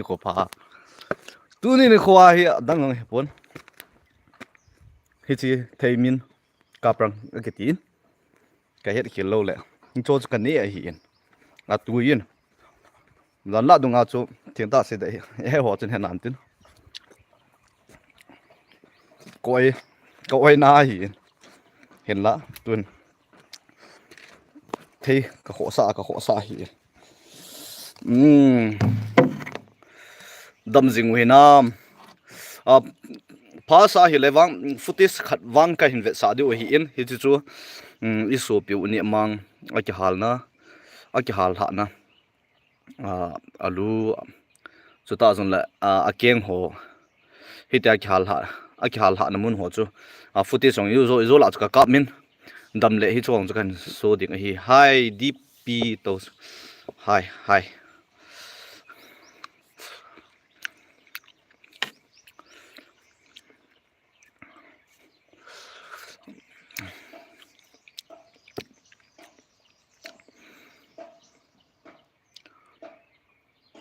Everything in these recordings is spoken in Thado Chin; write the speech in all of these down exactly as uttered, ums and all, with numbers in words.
Nikho pha. Tuni nikho a hi adang ang hipon. Hichi thei min kaprang akiti in. Ka het khel lou le. Cho chu ka ne ahi in. Atu in. Jan la dunga chu thing ta se da hi. He ho chun he nan tin. Koi, ka oi na hi. Hin la, tun. Thei, ka khosa, ka khosa hi. Um. Dam jing u hinam. A, phasa hi le vang, footage khat vang ka hin vetsah diu hi in. Hichi chu, um, i sopiu ni mang, a kihal na, a kihal hah na. A, alu, chuta jong le, a, a keng ho. Hitia kihal ha, a kihal ha na mun ho chu. A, footage jong i jo, i jo la chu ka kap min. Dam le hi chuang chu kan so ding ahi. Hi, D P to. Hi, hi.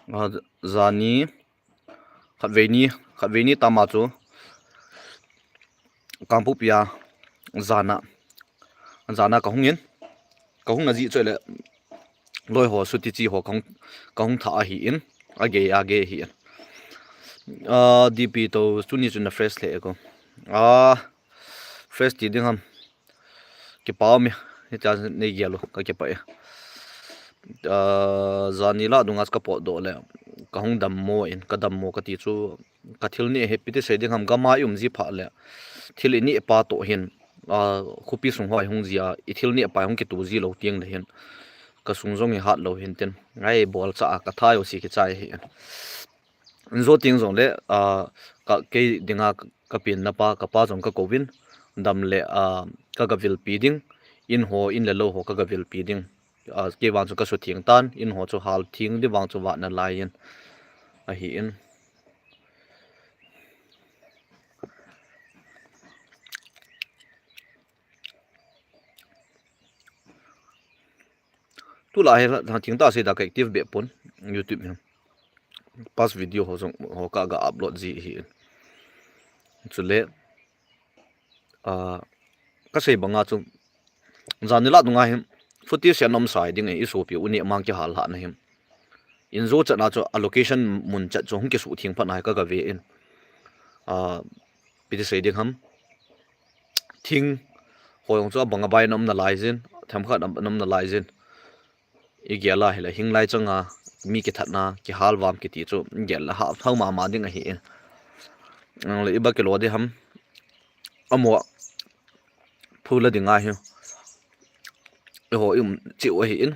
A, jani, khatvei ni, khatvei ni tama chu Kangpokpi a jana, jana ka hung in, ka hung na ji choi le loi ho suti chi ho ka hung, ka hung tha ahi in, a gei, a gei ahi in. A, D P to tuni chu na fresh le ko. A, fresh ti ding ham. Kipa mi, hitia nei gel u, ka kipa e. A, jani la dunga ka potdoh le, ka hung dammo in, ka dammo ka ti chu, ka thil ni he piti sei ding ham, gam a i um ji pha le. Thil i ni pa to hin, a, khopi sung ho i hung ji a, i thil ni pa hung kitu ji lou tieng le hin. Ka sung jong i hat lou hin tin. Ngai bol cha a, ka tha yo si kichai hi. Zo ting jong le, a, ka kei dinga ka pin na pa, ka pa jong ka kovin, dam le, a, ka ga vil pi ding, in ho, in le lou ho ka ga vil pi ding. A, kei vang chu ka su thing tan, in ho chu hal thing di vang chu vat na lai in, ahi in. Tu la hi la, thing ta sei da ka active be pon, YouTube hi. Past video ho jong ho ka ga upload ji hi. Chule, a, ka sei banga chu, jani la dunga hi, footage sian nom sai ding e, i sopiu ni mang kihal ha na hi. In jo chat na chu, a location mun chat chu, hung kisu thing phat na hi ka ga ve in. A, piti sei ding ham. Thing, ho jong chu a banga bai nom na lai jin, them khat nom na lai jin. I gel a hi le, hing lai changa, mi kithat na, kihal vam kiti chu, i gel la ha, hau mama ding ahi in. Ang le i ba kilo di ham. Amo, phu la ding ahi. I ho i um, chi u ahi in.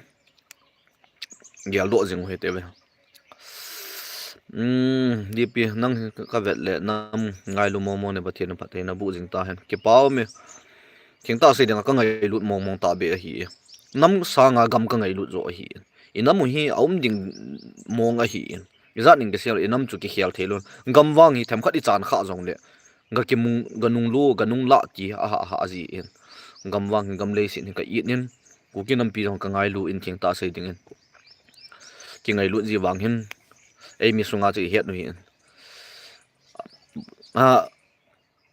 Gel doh jing u hi te ve. Um, D P, nang hi ka vet le, nam ngailu momo ne Pathen phattheina bu jing ta hen. Kipa um e. Thing ta sei dinga ka ngailut mong mong ta be ahi. Nam sanga gam ka ngailut jo ahi. I nam u hi a um ding mong ahi. I jat ning kisel, i nam chu kikhel thei lou. Gam vang hi them khat i chan kha jong le. Ga kimung, ga nung lu, ga nung la ti, a ha, ha, a ji in. Gam vang hi gam lei sin hi ka it in. Kuki nampi jong ka ngailu in thing ta sei ding in. Ki ngailut ji vang hin. Ei mi sunga chu i het u hi in. A,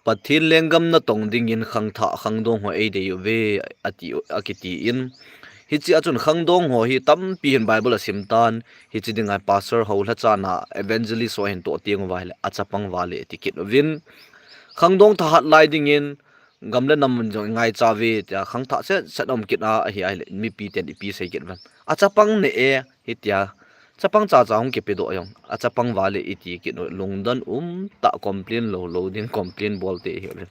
Pathen lenggam na tong dingin khangthah khangdong ho ei dei uve ati, akiti in. Hichi a chun khangdong ho hi tampi hin Bible a sim tan, hichi dinga pastor ho lha chana evangelist ho hin to tieng uva hile, a chapang vale ti kit uvin. Khangdong thahat lai dingin, gam le nam jong i ngaicha uve tia khangthah set set um kit a, ahi ahile, mipi ten ipi sei kit uvan. A chapang ne e, hitia. Chapang cha cha hung kipe doh jong. A chapang vale iti kit u lungdon um ta complain lou lou ding complain bol te hi le.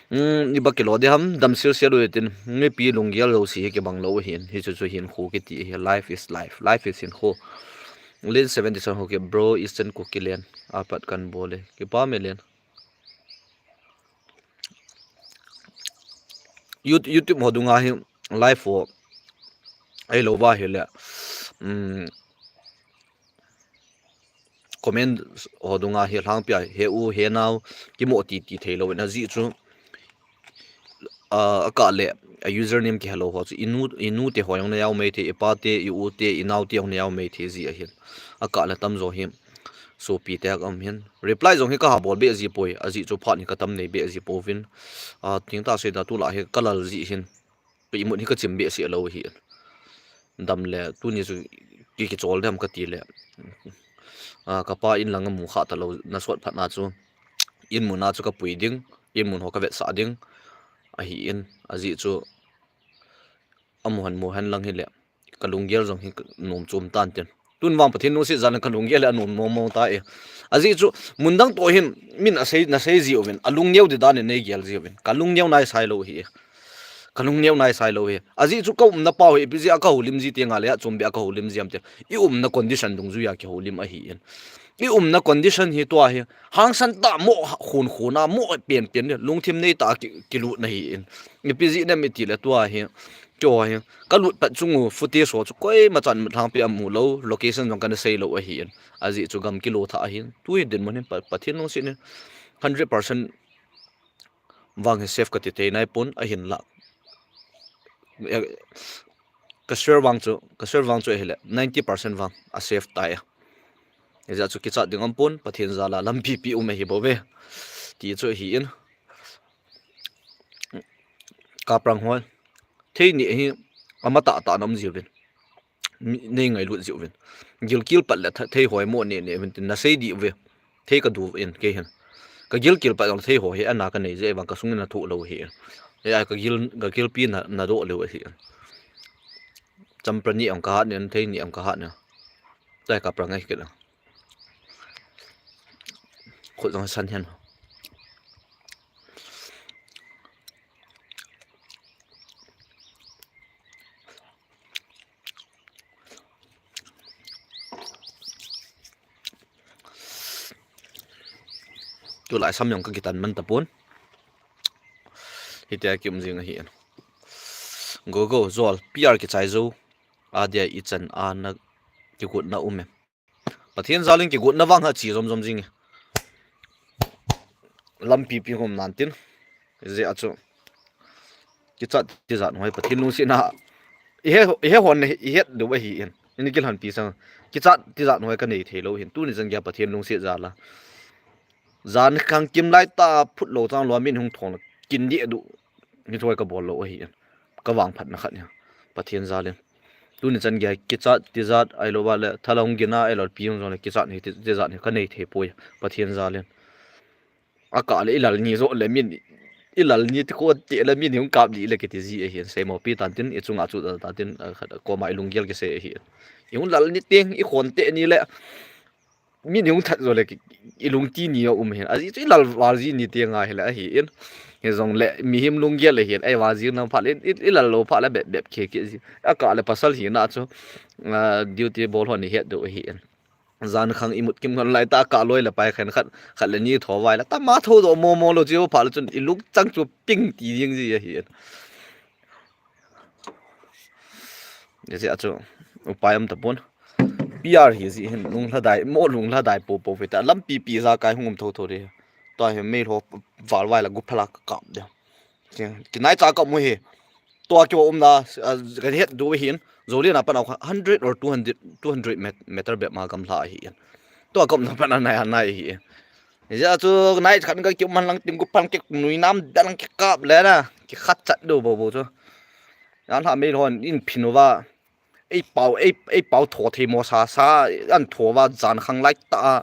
Um, i ba kilo di ham dam sil sil u tin mipi lunggel lou si hi kibang lou hin. Hi chu chu hin khu kiti hi life is life. Life is hin khu. Len seventy seven ho ke bro Eastern Kuki len. Apat kan bole. Kipa me len. You-, YouTube ho dunga hi live ho ei lou va hile. Um, comment ho dunga hi lhangpia he u he nau kimo ti ti thei lou na ji chu. A, a kah le, a username kihelou ho chu, i nu, i nu te ho jong na jao mai thei, i pa te, i u te, i nau te jong na jao mai thei ji ahin. A kah le tamjo hi, sopi te ka um hin. Reply jong hi ka ha bol be ji poi, ajeh chu phat hi ka tam nei be ji pouvin. A, thingtah sei da tu la hi ka lal ji hin. Ka imut hi ka chim be si lo hi. Dam le, tuni chu ki kichol dem ka ti le. A, ka pa in lang a mu kha ta lo, na sot phat na chu. In mun a chu ka pui ding, in mun ho ka vetsah ding. Ahi in, ajeh chu. Amu hen, mu hen lang hi le. Ka lunggel jong hi ka nom chom tan tin. Tun vang Pathen lungset jal in ka lunggel le anom nom mo ta e. Ajeh chu mun dang toh hin min asei, na sei ji uvin, alung neo di dan in nei gel ji uvin. Ka lung neo nai sai lo hi. Ka lung neo nai sai lo hi. Ajeh chu ka umna pau hi, ipi jeh a ka houlim ji ti nga le a chom be a ka houlim ji am ti. I umna condition dungjuia kihoulim ahi in. I umna condition hi tua hi. Hangsan ta mo khun khun a mo pen pen ni. Lungthim nei ta ki, kilut na hi in. Ipi jeh na mi ti le tua hi. Keiho hi, ka lut pat chung u, footage ho chu koima chan lhangpi a mu lo, location jong kana sei lo ahi in. Ajeh chu gam kilo tha ahin. Tu hi dinmun hin Pa-, Pathen lungset in hundred percent vang hi safe ka ti thei nai pon ahin la. Eh, ka share vang chu, ka share vang chu ahile, ninety percent vang a safe tai a. Hijeh chu kichat ding um pon, Pathen jal a lampi pi um ahi bou ve. Ti chu ahi in. Kaprang hoi. Thei ni hi ama tah tah na um ji uvin. Mi, nei ngailut ji uvin. Gilkel pat le tha-, thei hoi mo ne ne uvin tin na sei di uve. Thei ka du in kei hin. Ka gilkel pat le thei hoi hi ana ka nei je vang ka sung in na thu lo hi. He ai ka gil, ka gilpi na, na do lo hi. Champra ni ang ka hat ne, thei ni ang ka hat ne. Tai kaprang ngai kit a. Khut jong san hen. Tulai sam jong ka kitan man tapon. Hitia ki um jing ahi in. Go go, Jol, P R kichai jou. Adia ichan a na kigotna um em. Pathen jal in kigotna vang ha chi jom jom jing e. Lampi pi hom nan tin. Hijeh a chu. Kichat tijat hoi Pathen lungset na. I he, i he hon i het do ahi in. Ini kilhonpi sang. Kichat tijat hoi ka nei thei lo hin. Tuni chan gei Pathen lungset jal a. Jan khang kim lai ta phut lo chang lo min hung thong kin di du. Ni thoi ka bol lo ahi in. Ka vang phat na khat ni. Pathen jal in. Tuni chan gei kichat tijat ai lo va le thala hung gina ai lo pi hung jong le kichat ni ti, tijat ni ka nei thei poi Pathen jal in. A ka le i lal ni jo le min i lal ni ti ko te le min hung kap di le kiti ji ahi in sei mo pi tan tin i chunga chu ta tin a khat ko mai lunggel kisei ahi in. I hung lal ni teng i khon te ni le Min hung that jo le ki, i lungti ni a um hin. Ajeh chu i lal val ji ni ti ngai hi le ahi in. Hi jong le mihem lunggel le hin. Ai val ji na pha le, i, i lal lo pha le bep bep khe khe ji. A ka le pasal hi na chu, ah, duty bol hon i het do hi in. Jan khang i mut kim ngon lai ta ka loi le pai khen khat, khat le ni tho vai le. Ta ma tho do mo mo lo ji pha le chun i lung chang chu ping ti ding ji ahi in. Jeh a chu upai um tapon. P R hi ji hin lunglhadai, mo lunglhadai po po ve ta. Lampi pi ja kai hung um tho tho de. Tua hi mei ho val vai la gu phala ka kap de. Ki, ki nai cha ka mu hi. Tua ki um na, ah, ka het du hin. Jolin a pan a hundred or two hundred, two hundred met-, meter bep ma kam hla hi. Tua ka um na pan a nai, nai hi. Hijeh a chu nai khat ka ki um man lang ting gu pan ki nui nam dang ki kap le na. Ki khat chat do bo bo chu. Yan ha mei hon in phin uva. Ei pau, ei, ei pau tho thei mo sa, sa, an tho uva jan khang lai ta a.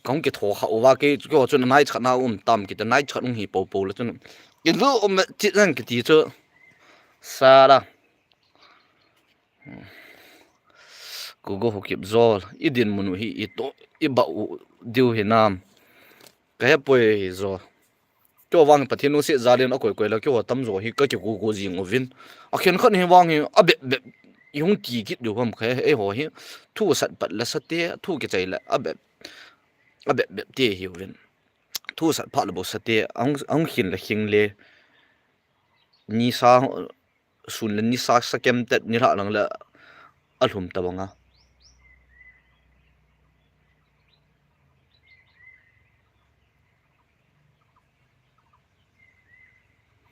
Kong ki tho kha uva ke, ke ho chu nai khat na um tam ki ta nai khat ung hi po po le chu. Ki lu um chi jang ki ti chu. Sa la. Ku go ho kip jol. I dinmun u hi i to, i ba u diu hi nam. Ka he poi hi jo. Keiho vang Pathen lungset jal in a koi koi la keiho tam jo hi ka kigo go jing uvin. A khen khat hi vang hi a bep bep i hung ti kit diu ham kha eiho hi. Thu sat pat la sate, thu kichai la a bep, a bep bep te hi uvin. Thu sat phat la bo sate, a hung, a hung khin la khing le. Nisa, sun le nisa sa kem tet ni hla lang le a lhum ta bang a.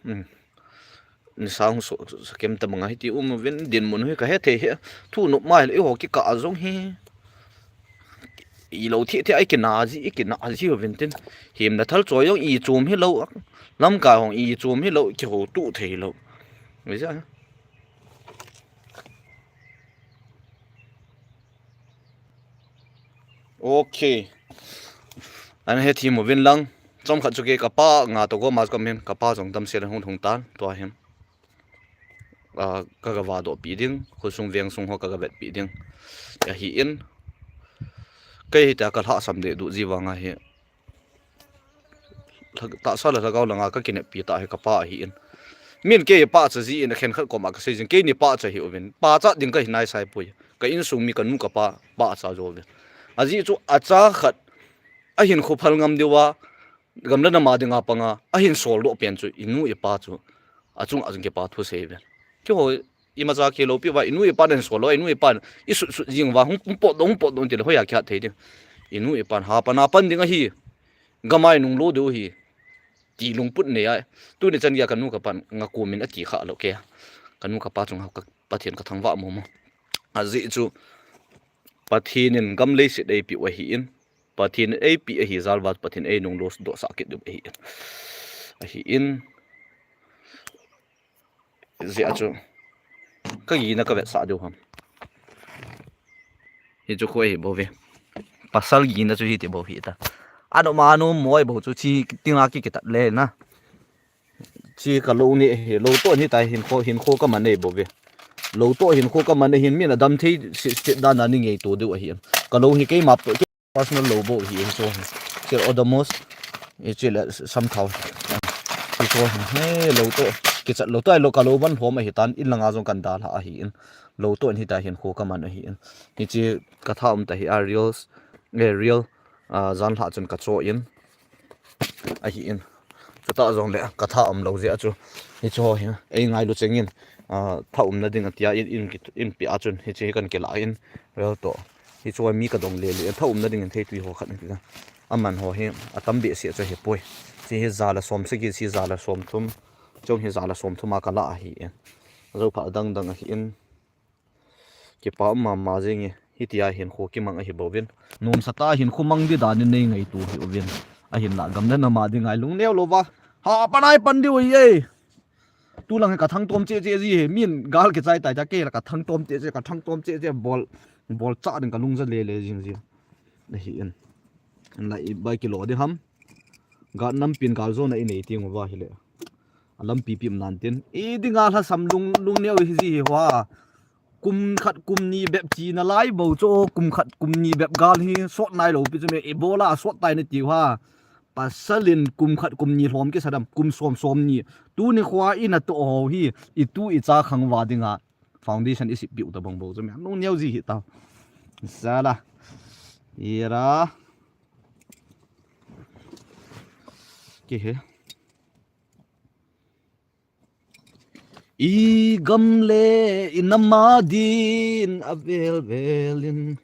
Hmm. Nisa hung so, so, so kem ta bang a hiti um uvin dinmun hi ka he thei hi. Thu nop mai le i ho ki ka a jong hi. Ilou thei thei a ikina ji, ikina ji uvin tin. Himna thal choi jong ichom hilou. Lamkai hong ichom hilou, kiho tu thei lou. Vei ja. Okay. Ana hethem uvin lang. Chomkhat chu kei kapa nga toh gom a chu kamin, kapa jong damsel in hung hung tan, tua hin. Ah, ka, ka vahdoh pi ding, khosung vengsung ho ka, ka vetpi ding. Ahin. Kei hitia ka lhahsam deh duh ji vang ahi. Lha-, tahsa le lhagao langa ka kineppi tah hi kapa ahin. Min kei pahcha ji in akhen khat koma ka sei jing, keini pahcha hi uvin. Pahcha ding ka hi nai sai poi. Ka insung mi ka nu ka pa, pahcha jo uvin. Ajeh chu acha khat, ahinkho phal ngam diu a, gam le nam a dinga panga, ahin soldoh pen chu, inu ipa chu, achunga jong kipa thu sei uvin. Keiho, imacha kilou pi uva, inu ipan ahin sol lou, inu ipan, isut sut jing uva, hung, hung potdoh, hung potdoh, tile hoiya kihat thei ding. Inu ipan, hapan, hapan ding ahi, gam a inung lou diu ahi, ti lungput nei a, tuni chan geiya ka nu ka pan, nga kumin ati kha lou kei a. Ka nu ka pa chunga ka Pathen ka thangvah momo. Ajeh chu, Pathen in gam leiset eipeh u ahin, Pathen eipeh ahi jal uva, Pathen in einung lou doh sah kit diu ahin. Ahin. Jeh a chu. Ka gina ka vetsah diu ham. Hichu kho ahi bou ve. Pasal gina chu hiti bou hita. Ano ma ano moi bou chu chi tinga ki kitat le na. Chi ka lou ni hi, lou toh ni ta hinkho, hinkho ka man nei bou ve. Lou toh hinkho ka man nei hin min adam thei si, si dan a ni ngei to diu ahi. Ka lou hi keima pe, personal lou bou hi hichu. Chi Odomos, hichu le samthao. Hichu he lou toh, kichat lou toh, lou ka lou ban hom ahi tan, in langa jong kan dalha ahin. Lou toh ni ta hinkho ka man ahin. Hichi ka tha um ta hi a reels, eh, reel, ah, jan lha chun ka cho in. Ahin. Chuta jongle, ka tha um lou jeh a chu. Hichu ho hi, ei ngailu chengin, ah, tha umna ding atia in, in ki, in pi a chun, hichi hi kan kila in, reel toh. Hichu mi ka dong le le, tha umna ding in thei tui ho khat ni ti. Aman ho hi, atam behseh chu hi poi. Chi hi jala som sagi, chi jala som thum. Chong hi jala som thum a ka la ahi in. Ajo pha dang dang ahi in. Kipa um mama jing e, hitia hinkho kimang ahi bouvin. Nomsa tah a hinkho mang di dan in nei ngaito hih uvin. Ahinlah gam le nam a dinga lungneo louva. Ha, pan ai pan diu ahi e. Tulang hi ka thangtom cheh cheh ji hi. Min gal kichai tai ta kei la ka thangtom cheh cheh, ka thangtom cheh cheh bol, bol cha ding ka lungja le le jing ji. Ahi in. Ahinlah ibai kilo di ham. Gal nampin gal jona inei teng uva hile. Alampi pi um nan tin. I dinga lhasam lung, lungneo hi ji hi hua. Kum khat kum ni bep chi nalai bou chu, kum khat kum ni bep gal hi sot nai lou pi chu me, ibola sot tai nati uva. Pasal in kum khat kum ni lhom kisa dam, kum som som ni. Tuni khoa ina toh ho hi, itu icha khang uva dinga foundation isip piu tabang bou chu me. Lungneo ji hi ta. Sala. Ira. Kihe. I gam le i nam a din avel vel in.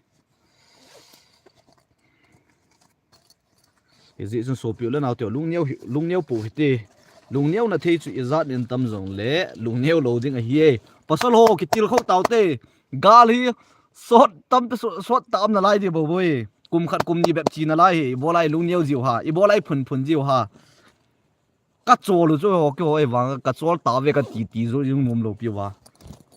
Ijeh chun sopi u le nao teu lungneo hi, lungneo pou hite. Lungneo na thei chu ijat in tam jongle, lungneo lou ding ahi e. Pasal ho kitilkhou taute. Gal hi sot tam pe sot, sot tam nalai di bou bou e. Kum khat kum ni bep chi nalai hi. Ibola ilungneo jiu ha. Ibola iphun phun jiu ha. Ka chol u chu ho keiho e vang, ka chol tave ka ti ti jo jing nom lou pi uva.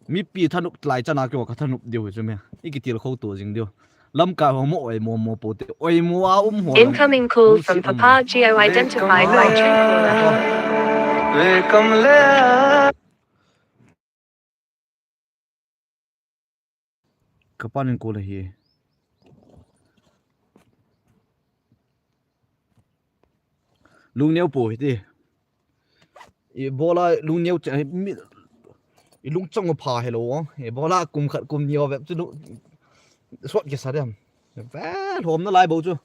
Mipi thanop lai chana keiho ka thanop diu chu me. I kitilkhou to jing diu. Lamkai ho mo oimo mo poute. Oimo a um ho. Incoming call from Papa Geo identified by Truecaller. Ka pan in call ahi. Lungneo pou hite. Ibola lungneo che, mi, ilungchang u pha helou. Ibola kum khat kum ni ho bep chu lu, sot kisa dem. Ve lhom nalai bou chu.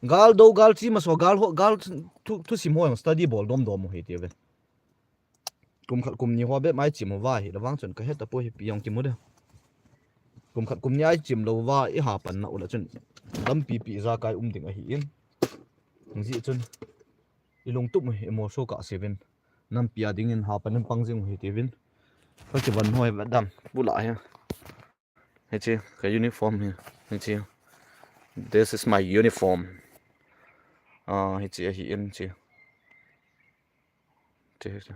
Gal do, gal chi maso, gal ho, gal thu, thusim ho jong study bol dom dom u hite ve. Kum khat kum ni ho bep mai chim uva hi, la vang chun ka het tapoi hi pi jong kimu de. Kum khat kum ni a ichim lou uva, iha pan na u la chun. Lampi pi ijakai um ding ahi in. Jeh chun. Ilungtup u hi, imo so ka sivin. Nampi a dingin ha pan in pang jing u hite uvin. Ka kivan hoi va dam, bula hi. Hiche, ka uniform hi, hiche. This is my uniform. Ah, hichi ahi in chi. Chi, chi.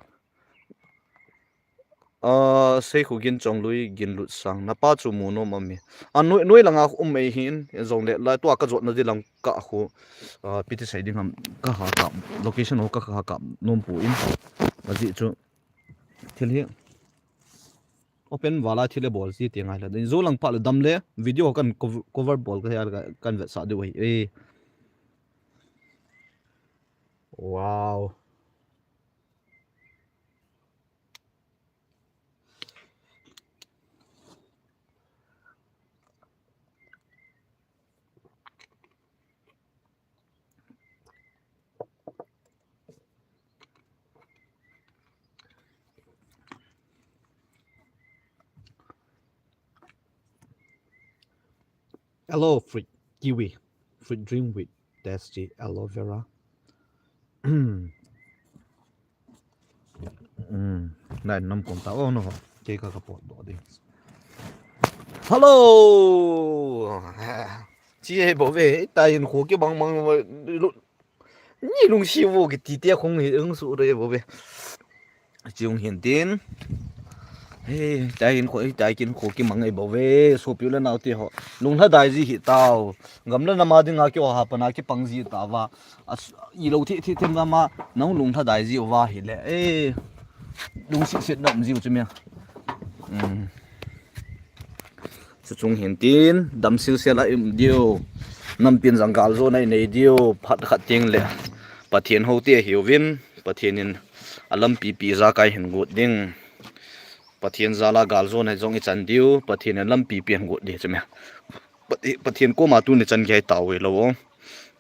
Ah, Seikhu Gin Chonglui Ginlutsang. Napa chu mu nom ami. Ah, noi, noi langa um mai hin, jong le la tua ka jot na di lang ka khu. Ah, piti sei ding ham ka ha ka. Location ho ka ha ka nom pu in. Ajeh chu. Thil hi. Open vala thil le bol ji ti ngai la. Din zo lang pa le dam le video kan cover, cover bol ka hal kan vet sa de wei. Eh. Wow. Hello, fruit kiwi, fruit drink with tasty aloe vera. Hmm, nai nam kom ta o no. Kei ka ka pot do ding. Hello. Chi e bo ve, ta in kho ki bang bang. Ni lungsi vo kiti te khong hi hung su re bo ve. Chi hung hin tin. He, tai in kho, tai kin kho ki mang e bo ve. Sopi le nau te ho. Lung lha dai ji hi tao. Gam le nama dinga ki o ha pana ki pang ji ta va. As, i lo thi thi them nama nang lung lha dai ji va hi le. E. Lung si sit nam ji u chu mi. Um. Chu chung hin tin, dam sil sil a i um diu. Nampin jang gal jo nai nei diu, phat khat ting le. Pathen ho te hi uvin, Pathen in a lampi pi ja kai hin gut ding. Pathen jala gal jo nai jong i chan diu, Pathen in lampi pi hin gut di chu mi. Pathe-, Pathen koma tu ni chan gai tau ve lo.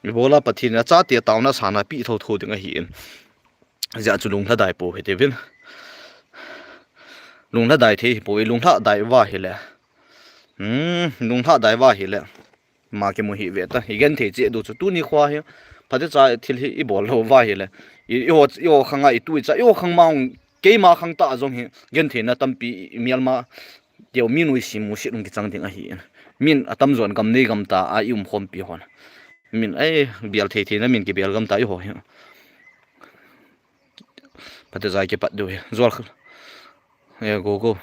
I bola Pathen in a chate tauna sana pi tho tho ding ahi in. Jia chu lung lha dai po hi te vin. Lung lha dai thei hi po, i lung lha dai va hi le. Hmm, lung lha dai va hi le. Ma ki mu hi ve ta. I gen thei che du chu tu ni khwa hi. Phate cha thil hi i bol lo va hi le. I, i ho, i ho khanga i tu i cha, i ho khang ma hung, keima khang ta jong hi. Gen thei na tampi i mial ma. Teo mi nui si mu si lung ki chang ding ahi. Min a tam jon gam nei gam ta a i um khom pi hon. Min ai bial thei thei na min ki bial gam ta i ho hi. Phate jai ki pat du hi. Zual kha. E, go, go.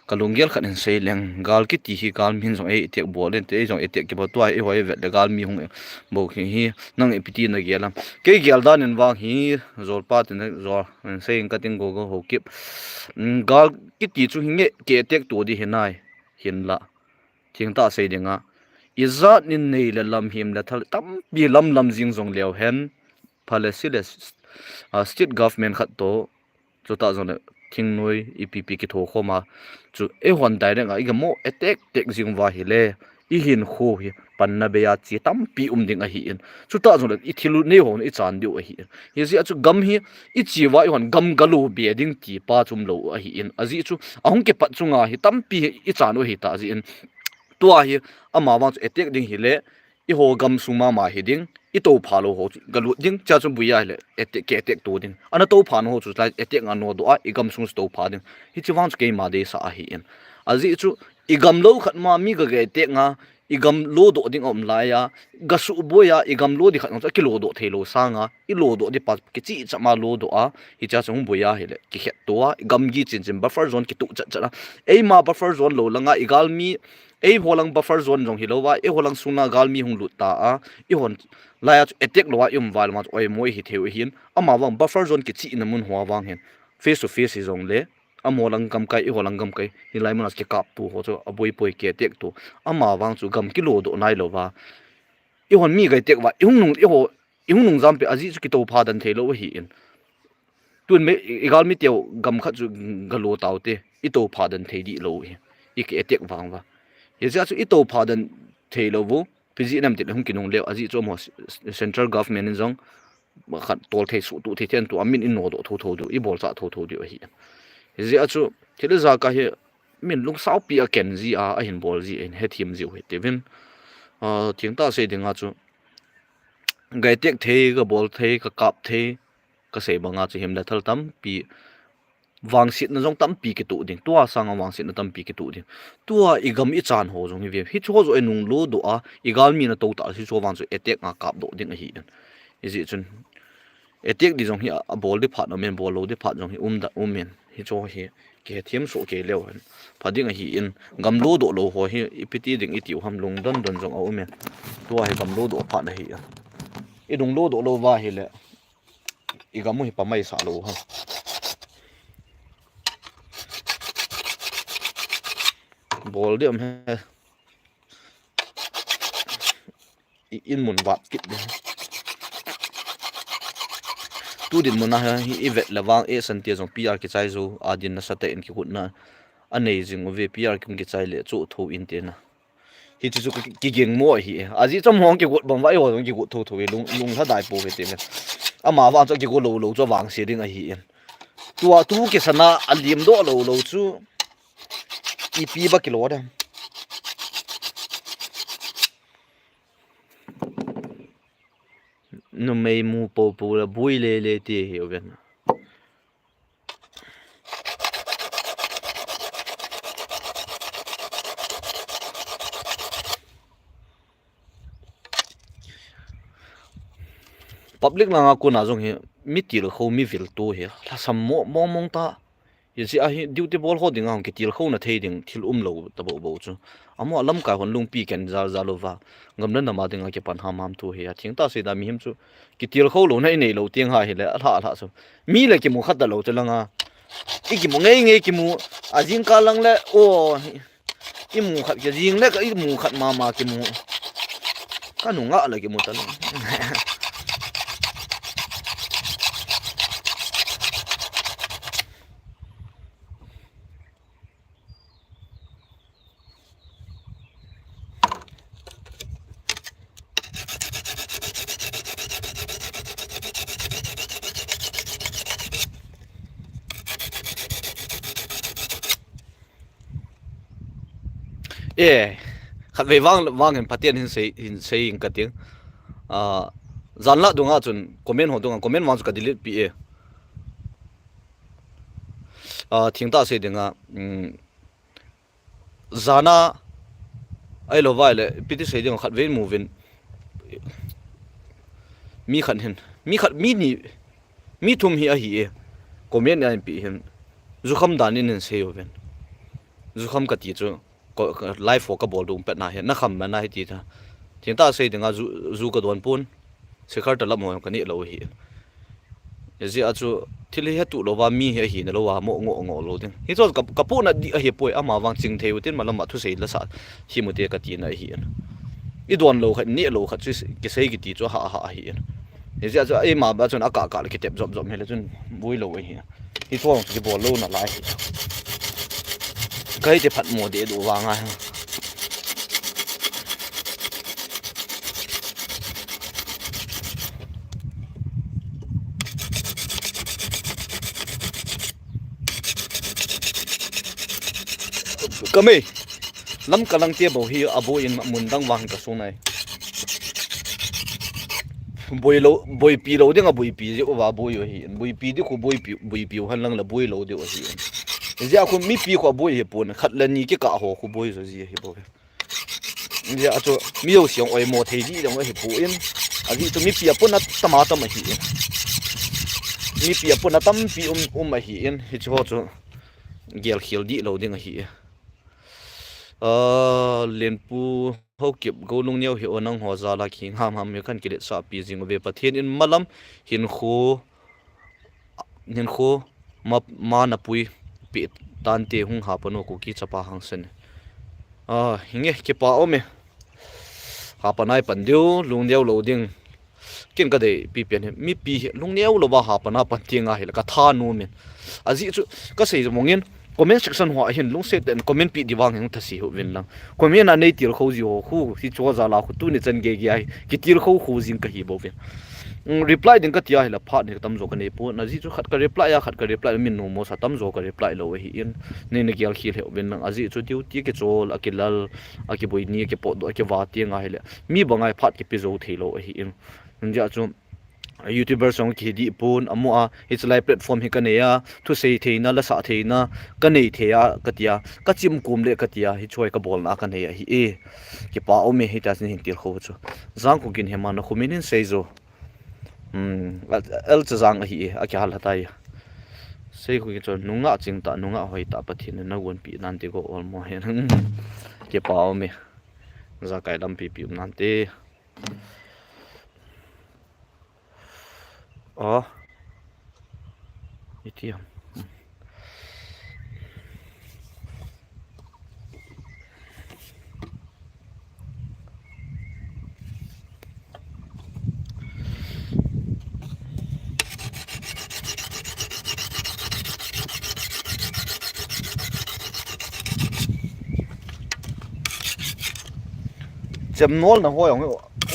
Ka lunggel khat hin sei leng, gal kiti hi gal min jong ei tek bol in te, ei jong ei tek ki bol tua, ei hoi vet le gal mi hung bol hi hi, nang ei piti na gel am. Kei gel dan in vang hi, jol pa tin jol, sei in ka ting go go ho kip. Mm, gal kiti chu hi nge ke tek tu di hi nai, hin la. Thing ta sei ding a. I jat nin nei le lam him le thal tampi lam lam jing jong leo hen. Pha le si le s-, a, state government khat to. Chuta jong le thingnoi ipi pi ki tho khoma. Chu ei hon direct a i ga mo attack tek jing va hi le. I hin kho hi pan na be a chi tampi um ding ahi in. Chuta jong le i thil u nei ho i chan diu ahi in. Hi jia chu gam hi i chi va i hon gam ga lo be ding ti pa chum lo ahi in. A ji chu a hung ke pat chunga hi tampi hi i chan u hi ta ji in. Tua hi ama vang chu attack ding hi le, i ho gam sung mama hi ding, i to pha lo ho chu ga lut ding, cha chu buya hi le, attack, ke attack to ding. Ana to pha no ho chu lai attack nga no do a, i gam sung to pha ding. Hi chi vang chu keima de sa ahi in. A ji chu, i gam lo khat ma mi ga ga attack nga, i gam lo do ding om lai a, ga su buya, i gam lo di khat nga chu, ki lo do thei lo sanga, i lo do di pa ki chi cha ma lo do a, hi cha chu hung buya hi le, ki khet to a, i gam gi chin chin buffer zone ki tu chat chat a. Ei ma buffer zone lo langa, i gal mi, Ei ho lang buffer zone jong hi lo va, ei ho lang sung na gal mi hung lut ta a, i hon lai a chu attack lo a, i um va lo ma chu oi mo hi theu hin, ama vang buffer zone ki chi na mun ho vang hin, face to face hi jong le, ama ho lang gam kai, i ho lang gam kai, hi lai mun a ki kap tu ho chu, a boi poi ke attack tu, ama vang chu gam ki lo do nai lo va, i hon mi gai tek va, i hung nung, i ho, i hung nung jam pe a ji chu ki to pha dan thei lo hi in. Tun me, i gal mi teo gam khat chu ga lo tau te, i to pha dan thei di lo hi. I ki attack vang va. Hi jia chu i to pha dan thei lo vo. Pi ji nam ti le hung ki nung leo, a ji chu mo s-, s-, central government in jong, ma khat tol thei su tu thei then tu a min in no do tho tho du, i bol cha tho tho du ahi. Hi jia chu, thil ja ka hi, min lung sau pi a ken ji a, a hin bol ji, a hin he thim ji u hi te vin. A, thing ta sei ding a chu, gai tek thei, ka bol thei, ka kap thei, ka sei banga chu him le thal tampi vangsetna jong tampi kitoh ding, tua sanga vangsetna tampi kitoh ding. Tua i gam i chan ho jong hi ve, hicho joh i nung lo doh a, i galmi na to ta, hicho vang chu attack nga kap doh ding ahi in. Ijeh chun, attack di jong hi a, a bol di phat, amen bol lo di phat jong hi um da, um in. Hicho hi, kihethem soh kei leu hen. Pha ding ahi in, gam lo doh lo ho hi, ipi ti ding i tiu ham lungdon don jong a um in. Tua hi gam lo doh phat ahi in. I nung lo doh lo va hi le, i gam u hi pamai sa lo ha. Bol di um he. I in mun vat kit di. Tu din mun a hi i vet le vang e san tia jong P R kichai jo a din nasa tah in kigotna. A nei jing uve P R kum kichai le chu tho in te na. Hichu chu ki, kiging mo ahi e. Ajeh chu amahon kigot bang uva eiho jong kigot thotho e lung, lung lha dai pouve te le. Ama vang chu kigot lo lo chu vangse ding ahi e. Tua tu kisan a alim doh lo lo chu ipi ba kilo dem. Numei mu popo la bui le le te hi uven. Public langa kona jong hi mi tilkhou mi viltu hi lhasam mo mong mong ta. Hiche a hi duty bol ho dinga hung kitilkhouna thei ding thil umlou ta bou bou chu. Amaho lamkai hon lungpi ken jal jal uva. Gam le nam a dinga kipan ham ham thu hi a thengtah seida mihem chu kitilkhou louna i neilou teng ha hile alha alha chu. Mi le kimu khat talou chu langa. I kimu ngei ngei kimu a jingkah lang le o. I mu khat kei jing le ka i mu khat mama kimu. Ka nungah le kimu talou. E, khatvei vang, vang hin Pathen hin sei, hin sei ing kating. Ah, janlah dunga chun comment ho dunga, comment vang chu ka delete pi e. Ah, thengtah sei dinga, um, jana, ahilou vai le, ipi ti sei ding khatvei mu vin. Mi khat hin, mi khat, mi ni, mi thum hi ahi e. Comment a hin pi hin. Jukham dan in hin sei uvin. Jukham kati chu. Ko, ko, live ho kabol ding pet na hi, na kham na hi ti ta. Thengtah sei dinga ju, ju kadon pon. Sikhar ta lam ho ka neh lou hi. Hijeh a chu thil hi hetu louva mi hi ahina louva mo ngo ngo lou ding. Hichu ka, ka puna di ahi poi ama vang ching thei u tin malam a thusei la sa hi mu te kati na hi. I don lou khat, neh lou khat chu kisei kiti chu ha ha hi. Hijeh a chu eima ba chun akah kah le kitep jop jop hi le chun bui lou hi. Hichu kibol louna lai hi. Kahi ti phat mo deh deh vang a. Ka mei. Lamka lang te bou hi aboi in mun dang vang ka sung nai. Boi lou, boipi lou ding a boipi jeh uva boi u ahi. Boipi ding khu boipi, boipi u hen lang le boi lou ding u ahi. Hijeh a khu mipi khu aboi hi pon, khat le ni kikah ho khu boi jo ji ahi bou. Hijeh a chu mi jouse jong oimo thei di jong ahi pon. Ajeh chu mipi a pon a tam a tam ahi. Mipi a pon a tampi um, um ahi. Hichu ho chu gelkhel di lou ding ahi. Ah, Lenpu Haokip, Golung neo hi o nangho jal a kihing ham ham hi kan kiletsah pi jing uve. Pathen in malam hinkho, hinkho ma, ma napui peh tante hung ha pan o Kuki chapa hangsan. Ah, hinge kipa um e. Ha pan a i pan diu, lung neo lou ding. Ken ka deipi pen hi, mipi hi lungneo louva ha pan a pan ti ngai hile ka thanom in. Ajeh chu ka sei mong in comment section hoa hin lungset tah in comment pi di vang hin thase hih uvin lang. Comment a nei tilkhou ji ho khu hichu jal a khu tuni chan gei gei a hi kitilkhou khou jing kahi bou vin. Mm, reply ding kati a hile phat ni tamjo ka nei pon. Ajeh chu khat ka reply a, khat ka reply min nom mo sa tamjo ka reply lou ahi in. Nei na gelkhel hih uvin lang. Ajeh chu duty kichol a kilal a kiboi ni a kipotdoh a kiva ti ngai hile. Mi banga hi phat kipe jou thei lou ahi in. Hijeh a chu YouTuber jong kihi dih pon, amu a, hichelai platform hi kanei a, thusei theina, lasah theina, kanei thei a, katia, kachim kom le katia, hichu hi kabolna kanei ahi e. Kipa um e, hitia chun hin tilkhou chu. Jangkho Ginhema, nakho min in sei jo. Hmm, el cha jang ahi e, akihal hatai. Sei khu kicho, nungah chingtah, nungah hoitah Pathen in nagonpi nante go olmo hen. Kipa um e. Jakai lampi pi um nante. Aw. Iti ham. Chemnolna ho jong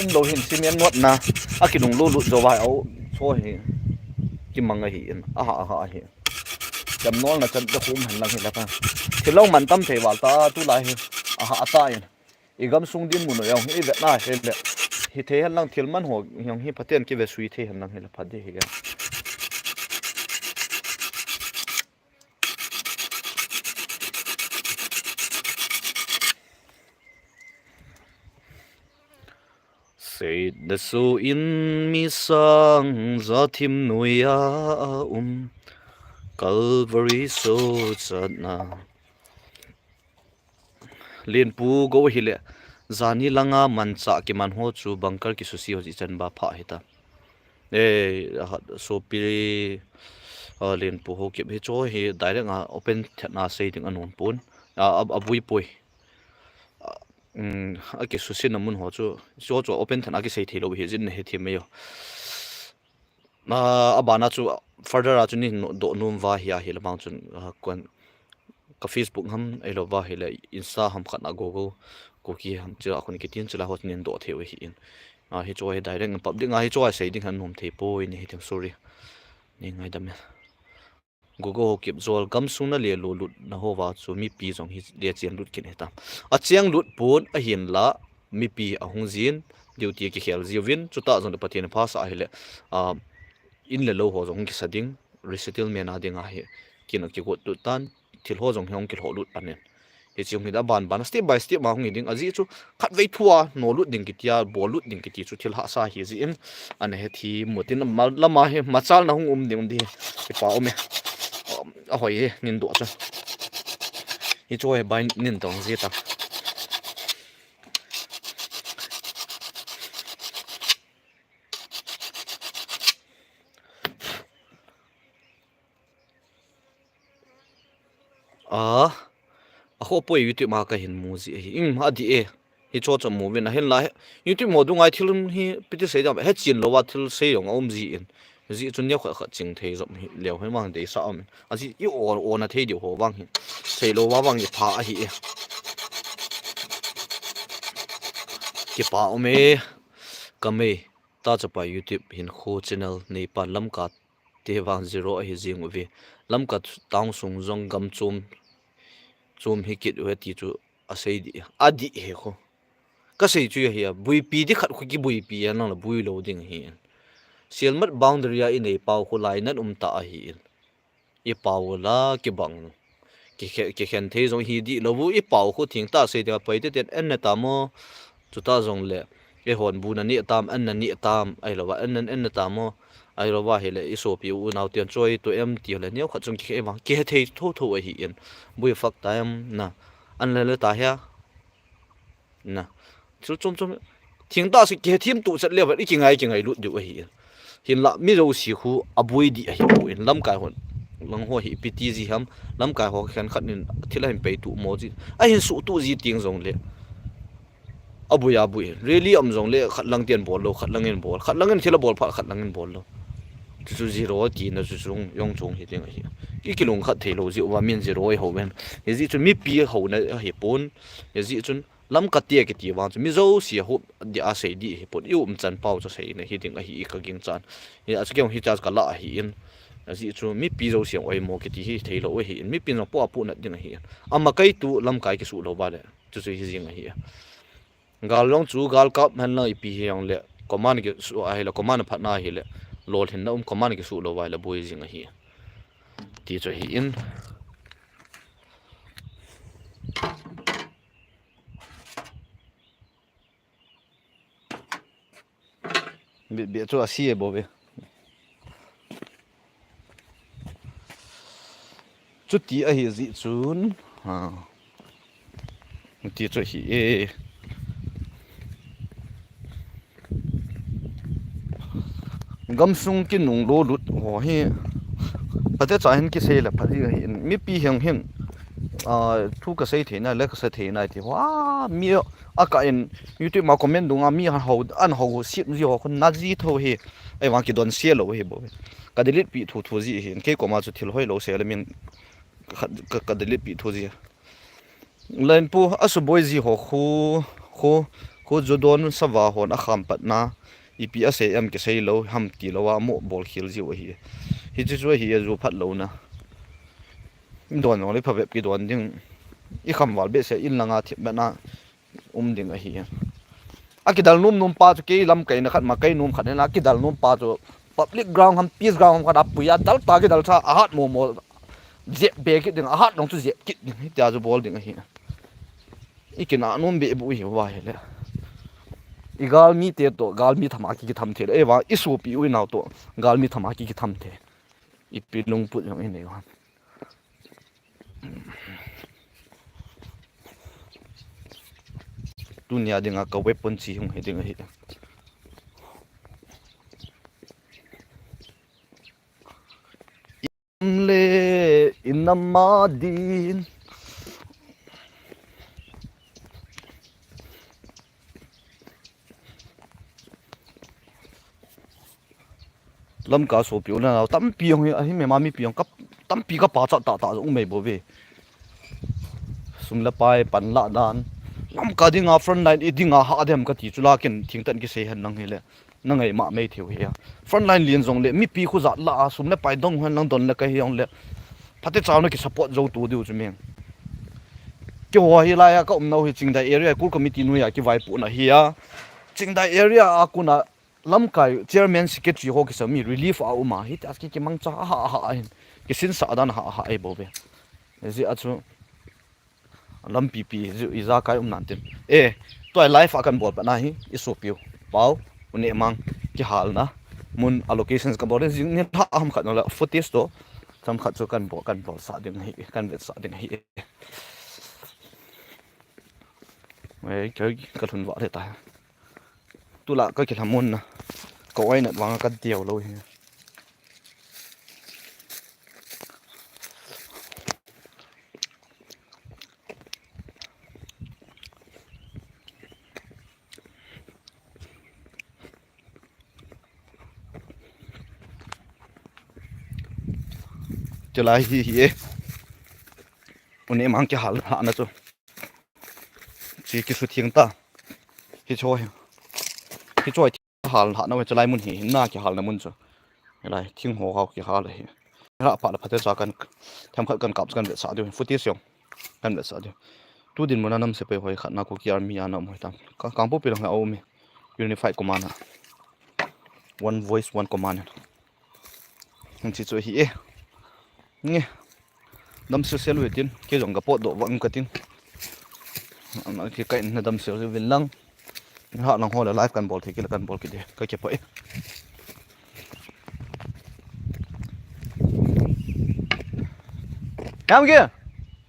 umlou hin, cement notna akinung lou lut jou vai au cho hi kimang ahi in, aha, aha ahi. Chemnolna chan ta khum hen lang hi la ta. Thilou man tam thei val ta tulai hi. Aha, ata in. I gamsung dinmun u jong hi i vetna hile, hithei hen lang thil man ho jong hi Pathen kivetsui thei hen lang hile pha ding hi. Seitna soh in mi sang, ja thim noiya um, Calvary soh chatna. Lenpu go hile, jani langa manchah kiman ho chu bunker kisuse ho jeh chan ba pha hita. E, ahat sopi, a, Lenpu Haokip hicho hi direct a open thetna sei ding anom pon. A, a, abui poi. A, um, akisuse na mun ho chu, cho chu open thetna kisei thei lou hi jin na he thim e jo. A, abana chu further a chu nin doh nom uva hi ahile vang chun, a, kon ka Facebook ham ahilou va hile Insta ham khat na Google Kuki ham chu a kon kitin chu la ho nin doh thei u hi in. A, hichu hi direct in public a hichu a sei ding han nom thei poi ni hi thim, sorry. Ni ngaidam e. Google Haokip jol gamsung na le lo lut na ho va chu mipi jong hi le chen lut kin hita. A cheng lut pon ahin la mipi ahung jin, duty kikhel jiuvin, chuta jong le Pathen phasah ahile, a, in le lou ho jong kisa ding, resettlement a ding ahi, kin a kigot lut tan, thil ho jong hi hung kilhoh lut pan in. Hichi hung hi da ban ban, step by step ma hung hi ding, ajeh chu khatvei thua, no lut ding kitia, bol lut ding kiti chu thil hahsa hi jeh in, ana he thim u tin, ma, lama hi, machalna hung um ding di, kipa um e. A hoi hi, nin doh chu. Hichu hi bai nin tong ji ta. A, a kho poi YouTube ma ka hin mu ji ahi. Im, adih e. Hicho cha mu vin ahin la he. YouTube mo dunga thil hi piti sei dam. He chin lou va thil sei jong a um ji in. Ji chun neo khat khat ching thei jom hi leo hi mang dei sa um in. Ajeh i o, o na thei diu ho vang hi. Sei lou va vang hi pha ahi e. Kipa um e. Ka mei. Ta chapa YouTube hin khu channel nei pan Lamka te vang zero ahi jing uve. Lamka town sung jong gam chom, chom hi kit uve ti chu asei di, adih he khu. Ka sei chu ahi a, buipi di khat khu kibuipi a nang la bui lou ding ahi in. Sielmat boundary a i nei pau khu lainat um ta ahi in. I pau la kibang. Kikhe-, kikhen thei jong hi di lou u i pau khu thing ta sei ding a pai te ten en na ta mo. Chuta jong le. Eihon bu na ni tam, an na ni tam, ahilou va, an na, an na tam o. Ahilou va hile, i sopi u nau tian choi tu em ti le, neo khat chung ki khe vang, ki he thei tho tho ahi in. Bui fak ta em na. An le le ta hia. Na. Chul chom chom. Thing ta si ki he thim tu chat le va, i ki ngai, ki ngai lut diu ahi in. Hin la, mi jouse khu, a bui di ahi pu in, lamkai hon. Lang ho hi, piti ji ham, lamkai ho khen khat nin, thil a hin pei tu mo ji. A hin su tu ji ting jong le. A bui a bui. Rally um jong le khat lang tian bol lou, khat lang in bol. Khat lang in thil a bol phat, khat lang in bol lou. Chu chu zero ti na chu chung, jong chung hi ting ahi. I kilung khat thei lou ji uva min zero i ho ven. Hi ji chun mipi ho na hi pon. Hi ji chun Lamka te kiti vang chu mi jouse a hup di a sei di hi pon. I um chan pau chu sei na hi ding ahi i ka ging chan. Hi a chu keu hi cha ka la ahi in. A ji chu mipi jouse a oi mo kiti hi thei lou ahi in. Mipi jong po a pu nat ding ahi in. A makai tu lamkai ki su lou va le. Chu chu hi jing ahi. Gal jong chu gal kap hen lang ipi hi jong le, command ki su ahi le, command phat na ahi le, lolhinna um, command kisuh lou uva ahile boi jing ahi. Ti chu ahi in. Bit bit chu ase bou ve. Chuti ahi jeh chun, ha. Chuti chu ahi e. Gamsung kinung lo lut ho hi, phatecha hin kisei le phat hi ahi in, mipi heng hin, a, thu kasei theina le kasei theina ti ho, a, mi a ka in YouTube ma comment dunga mi han ho, an ho sit ji ho khun na ji tho hi, ahivang kidon se lou hi bou. Ka delete pi thu thu ji hi, kei koma chu thil hoi lou sei le min ka, ka, ka delete pi thu ji. Lainpu, asuboi ji ho khu, khu, khu Judon sava hon akham patna, ipi asei em kisei lou, ham ti lou a, mo bol khel jiu ahi. Hichu chu ahi a ju phat louna. Don jong le phabep kidon ding. I kham val behseh in langa thip bena um ding ahi. Akidal nom nom pa chu kei lamkaina khat ma kei nom khat in akidal nom pa chu public ground ham, peace ground ham khat a pui a dal ta kidal cha a hat mo mo. Jep be kit ding, a hat nung chu jep kit ding, hitia chu bol ding ahi. I kina nom be bu hi va hi le. I galmi te to, galmi thama ki, kitham thei le. Ewa, i sopi u i nau to, galmi thama ki, kitham thei. I pi lungput jong i nei u. Tunia dinga ka weapon chi hung hi ding ahi. Le inama din. Lamka sopi u le nau tampi jong hi, ahi mema mipi jong ka, tampi ka pachat tah tah jong um mai bou ve. Sum le pai pan lah dan. Lamka dinga frontline i dinga ha dem kati chu la kin thingtan kisei hen lang hi le. Na ngai ma mai theu hi a. Frontline lien jong le, mipi khu jat lah a, sum le pai dong hen lang don le ka hi jong le. Phatecha na ki support jou tu diu chu meng. Keiho hi lai a ka um nau hi Chingdai area, Kul committee noiya kivaipohna hi a. Chingdai area a kona lamkai chairman secretary ho kisam mi relief a um a. Hiti a ki kimangcha a ha ha a hin. Kisinsah dan a ha ha a hi bou ve. Hijeh a chu. Lampi pi, ju ijakai um nan tin. Eh, tua live a kan bol pat na hi, i sopi u. Pau, u Nehmang, kihalna. Mun a locations kan bol, jing ni tha ham khat na la, footage to. Chomkhat chu kan bol, kan bolsah ding hi, kan vetsah ding hi. Eh, ka, ka lhun va le ta. Tula ka kilhamun na. Ka oinat vang ka diau lou hi. Chulai hi hi e. U Nehmang kihal hahna chu. Chi kisutheng ta. Hicho hi. Hicho hi hal hahna ve chulai mun hi. Na kihalna mun chu. Lai thing ho hao kihal hi. Ra pa la phatecha kan themkhat kan kap kan vetsah diu. Footage jong kan vetsah diu. Tu dinmun a nam sepai hoi khat na Kuki Army a na um hoi tam. Ka, Kangpokpi lang a um e. Unified Command a. One voice, one command. Hung chi chu hi e. Nge. Dam sel sel u tin, kei jong ka potdoh vang ka tin. Ana ki kai na dam sel sel vin lang. Ha lang ho le live kan bol thei kile kan bol kit de. Ka ke poi. Kam ke?